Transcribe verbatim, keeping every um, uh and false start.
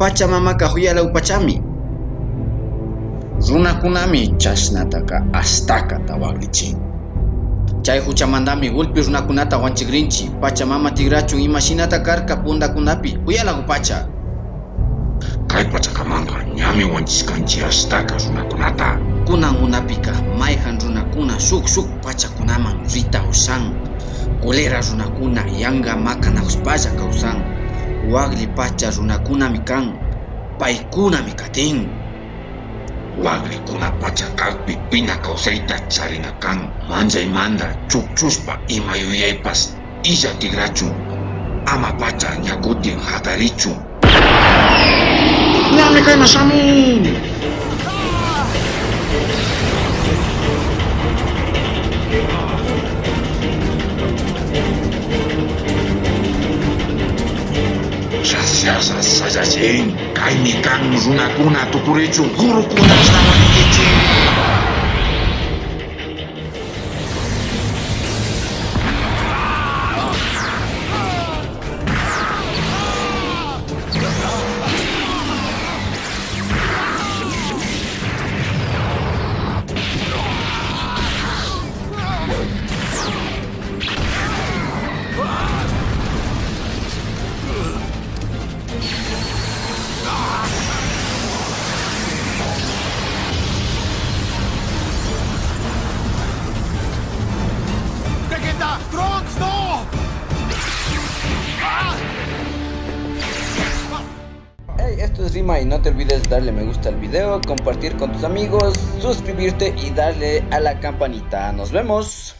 Pachamamaka juyalaw pachami. Runakunami chashnataka ashtakata waklichin. Chay juchamandami gulpi runakunata wanchigrinchi. Pachamama tigrachun imashinata karka pundakunapi, juyalaw pacha. Kay pachakamanka ñami wanchishkanchi ashtaka runakunata. Kunan unapika mayjan runakuna shuk shuk pachakunaman rita ushan. Kulera runakuna yanga makanajushpalla kawsan. Wakli pacha runakunami kan. Paykunami katin. Waklikuna pacha kakpi pina kawsayta charina kan. Manllaymanda chukchushpa ima yuyaypas illa tigrachun. Ama pacha ña kutin jatarichun. Ñami kayman shamun. Shasha, shasha, shasha. Kaymi kan runakuna tupurichun, kurukuna ashtawan ikichik. ¡Detente! ¡Trunks, no! ¡Ah! Hey, esto es Rima y no te olvides darle me gusta al video, compartir con tus amigos, suscribirte y darle a la campanita. Nos vemos.